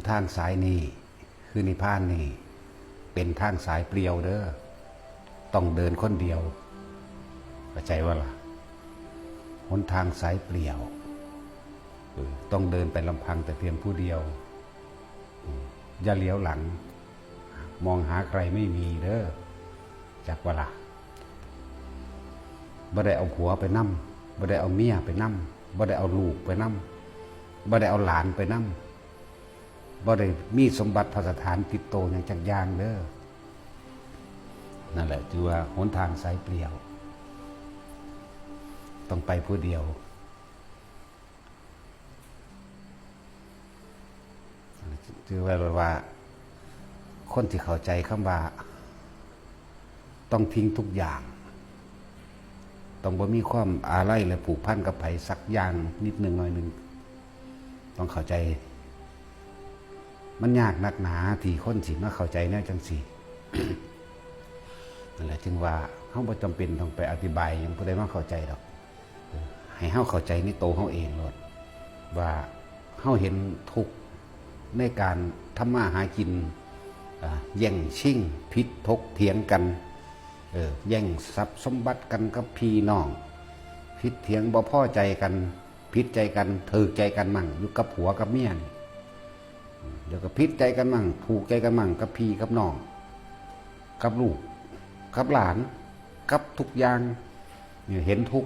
ທາງສາຍນີ້ ຄືນິບພານນີ້ ເປັນທາງສາຍເປ່ຽວເດີ້ ຕ້ອງເດີນຄົນດຽວ ເຂົ້າໃຈບໍ່ລະ? ຫົນທາງສາຍເປ່ຽວ ເອີ ຕ້ອງເດີນໄປລຳພັງແຕ່ພຽງຜູ້ດຽວ ເອີ ຢ່າຫຼຽວຫຼັງ ມອງຫາໃຄໄມ່ມີເດີ້ ຈັກວ່າລະ? ບໍ່ໄດ້ເອົາຜົວໄປນຳ ບໍ່ໄດ້ເອົາເມຍໄປນຳ ບໍ່ໄດ້ເອົາລູກໄປນຳ ບໍ່ໄດ້ເອົາຫຼານໄປນຳ ບໍ່ໄດ້ມີສົມບັດພັດສະຖານຕິດໂຕຫຍັງຈັກຢ່າງເດີ້. ນັ້ນແຫຼະ ຖືວ່າຫົນທາງສາຍເປ່ຽວ ຕ້ອງໄປຜູ້ດຽວ. ຖືວ່າ ແບບວ່າ ຄົນທີ່ເຂົ້າໃຈຄຳວ່າ ຕ້ອງຖິ້ມທຸກຢ່າງ ຕ້ອງບໍ່ມີຄວາມອາໄລ ແລະ ຜູກພັນກັບໃຜສັກຢ່າງນິດໜຶ່ງໜ້ອຍໜຶ່ງ ຕ້ອງເຂົ້າໃຈ. ມັນຍາກນັກໜາທີ່ຄົນຊິມາເຂົ້າໃຈແນວຈັ່ງຊີ້. ນັ້ນແຫຼະ ຈຶ່ງວ່າເຮົາບໍ່ຈຳເປັນຕ້ອງໄປອະທິບາຍຫຍັງ ຜູ້ໃດມາເຂົ້າໃຈດອກ. ໃຫ້ເຮົາເຂົ້າໃຈໃນໂຕເຮົາເອງໂລດ ວ່າເຮົາເຫັນທຸກໃນການທຳມາຫາກິນ ອາ ແຍ່ງຊິງ ຜິດຖົກຖຽງກັນ ເອີ ແຍ່ງຊັບສົມບັດກັນກັບພີ່ນ້ອງ ຜິດຖຽງບໍ່ພໍໃຈກັນ ຜິດໃຈກັນ ຖືກໃຈກັນໝັ້ງ ຢູ່ກັບຜົວກັບເມຍນີ້ ແລ້ວກໍຜິດໃຈກັນໝັ້ງ ຖືກໃຈກັນໝັ້ງ ກັບພີ່ກັບນ້ອງ ກັບລູກ ກັບຫຼານ ກັບທຸກຢ່າງ ນີ້ເຫັນທຸກ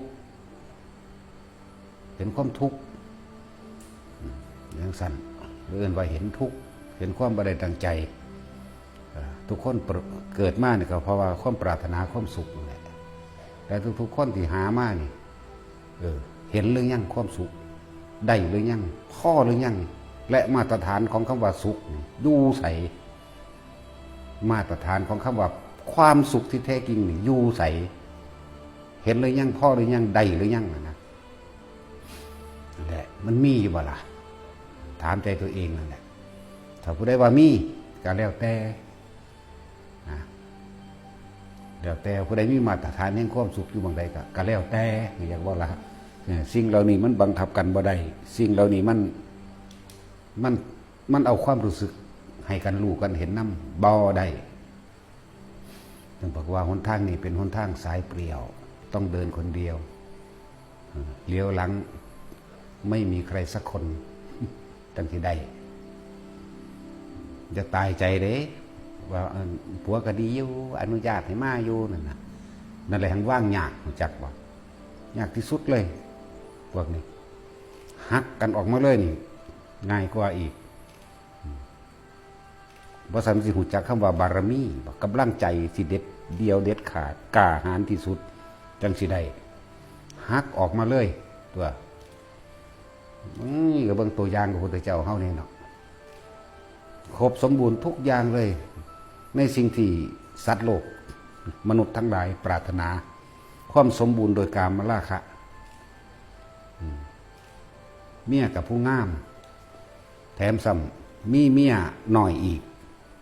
ເຫັນຄວາມທຸກ ອາ ຈັ່ງຊັ້ນ ເອີ້ນວ່າເຫັນທຸກ ເຫັນຄວາມບໍ່ໄດ້ຕັ້ງໃຈ. ເອີ ທຸກຄົນເກີດມານີ້ກໍເພາະວ່າຄວາມປາດຖະໜາຄວາມສຸກນັ້ນແຫຼະ ແລະ ທຸກໆຄົນທີ່ຫາມານີ້ ເອີ ເຫັນຫຼືຍັງຄວາມສຸກ? ໄດ້ຫຼືຍັງ? ພໍຫຼືຍັງ? ແລະ ມາດຕະຖານຂອງຄຳວ່າສຸກນີ້ຢູ່ໃສ? ມາດຕະຖານຂອງຄຳວ່າຄວາມສຸກທີ່ແທ້ຈິງນີ້ຢູ່ໃສ? ເຫັນຫຼືຍັງ? ພໍຫຼືຍັງ? ໄດ້ຫຼືຍັງ? ຫັ້ນນະ ແລະ ມັນມີຢູ່ບໍ່ລະ? ຖາມໃຈຕົວເອງນັ້ນແຫຼະ. ຖ້າຜູ້ໃດວ່າມີ ກໍແລ້ວແຕ່ ນະ ແລ້ວແຕ່ຜູ້ໃດມີມາດຕະຖານແຫ່ງຄວາມສຸກຢູ່ໝ່ອງໃດກໍ ກໍແລ້ວແຕ່ ຢາກເວົ້າລະ ເອີ ສິ່ງເຫຼົ່ານີ້ມັນບັງຄັບກັນບໍ່ໄດ້ ສິ່ງເຫຼົ່ານີ້ມັນ ມັນ ມັນເອົາຄວາມຮູ້ສຶກໃຫ້ກັນຮູ້ກັນເຫັນນຳບໍ່ໄດ້. ຈຶ່ງບອກວ່າຫົນທາງນີ້ເປັນຫົນທາງສາຍເປ່ຽວ ຕ້ອງເດີນຄົນດຽວ ຫຼຽວຫຼັງໄມ່ມີໃຄສັກຄົນຈັ່ງຊິໄດ້. ຢ່າຕາຍໃຈເດ້ ວ່າ ອັນ ຜົວກໍດີຢູ່ ອະນຸຍາດໃຫ້ມາຢູ່ນັ້ນນະ ນັ້ນແຫຼະ ແຮ່ງວາງຍາກ ຮູ້ຈັກບໍ່? ຍາກທີ່ສຸດເລີຍ ພວກນີ້ ຫັກກັນອອກມາເລີຍນີ້ ງ່າຍກວ່າອີກ. ບໍ່ຊັ້ນຊິຮູ້ຈັກຄຳວ່າບາລະມີບໍ່? ກຳລັງໃຈທີ່ເດັດດ່ຽວເດັດຂາດ ກ້າຫານທີ່ສຸດ ຈັ່ງຊິໄດ້ຫັກອອກມາເລີຍຕົວະ. ເອີ ກໍເບິ່ງຕົວຢ່າງຂອງພະພຸດທະເຈົ້າເຮົານີ້ເນາະ ຄົບສົມບູນທຸກຢ່າງເລີຍ ໃນສິ່ງທີ່ສັດໂລກ ມະນຸດທັງຫຼາຍປາດຖະໜາ ຄວາມສົມບູນໂດຍກາມະລາຄະ. ອືມ ເມຍກັບຜູ້ງາມ ແຖມຊ້ຳມີເມຍນ້ອຍອີກ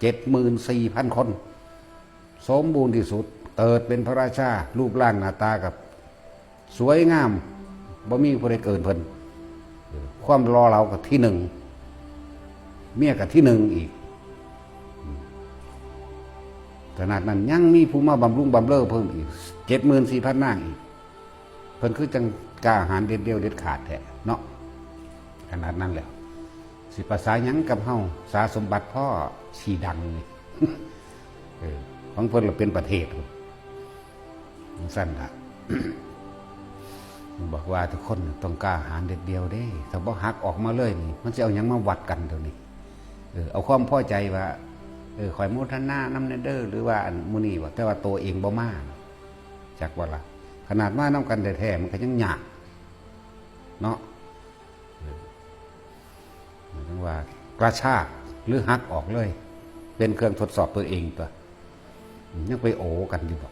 ເຈັດໝື່ນສີ່ພັນຄົນ ສົມບູນທີ່ສຸດ ເກີດເປັນພະລາຊາ ຮູບຮ່າງໜ້າຕາກໍສວຍງາມ ບໍ່ມີຜູ້ໃດເກີນເພິ່ນ ຄວາມຫຼໍ່ເຫຼົາກໍທີໜຶ່ງ ເມຍກໍທີໜຶ່ງອີກ. ຂະໜາດນັ້ນຍັງມີຜູ້ມາບຳລຸງບຳເລີເພິ່ນອີກເຈັດໝື່ນສີ່ພັນນາງອີກ. ເພິ່ນຄືຈັ່ງກ້າຫານເດັດດ່ຽວເດັດຂາດແທ້ເນາະ ຂະໜາດນັ້ນແລ້ວ ຊິປະສາຫຍັງກັບເຮົາ ສາສົມບັດພໍຊິດັງນີ້ ເອີ ຂອງເພິ່ນລະເປັນປະເທດພຸ້ນ ຈັ່ງຊັ້ນລະ ບອກວ່າທຸກຄົນຕ້ອງກ້າຫານເດັດດ່ຽວເດ້ ຖ້າບໍ່ຫັກອອກມາເລີຍນີ້ ມັນຊິເອົາຫຍັງມາວັດກັນໂຕນີ້? ເອີ ເອົາຄວາມພໍໃຈວ່າ ເອີ ຂ້ອຍໂມທະນານຳແດ່ເດີ ຫຼືວ່າອັນໝູ່ນີ້ບໍ່ ແຕ່ວ່າໂຕເອງບໍ່ມາ ຈັກວ່າລະ ຂະໜາດມານຳກັນແທ້ໆ ມັນກໍຍັງຍາກເນາະ. ເອີ ຈັ່ງວ່າກະຊາກ ຫຼື ຫັກອອກເລີຍ ເປັນເຄື່ອງທົດສອບຕົວເອງຕົວະ ຍັງໄປໂອກັນຢູ່ບໍ?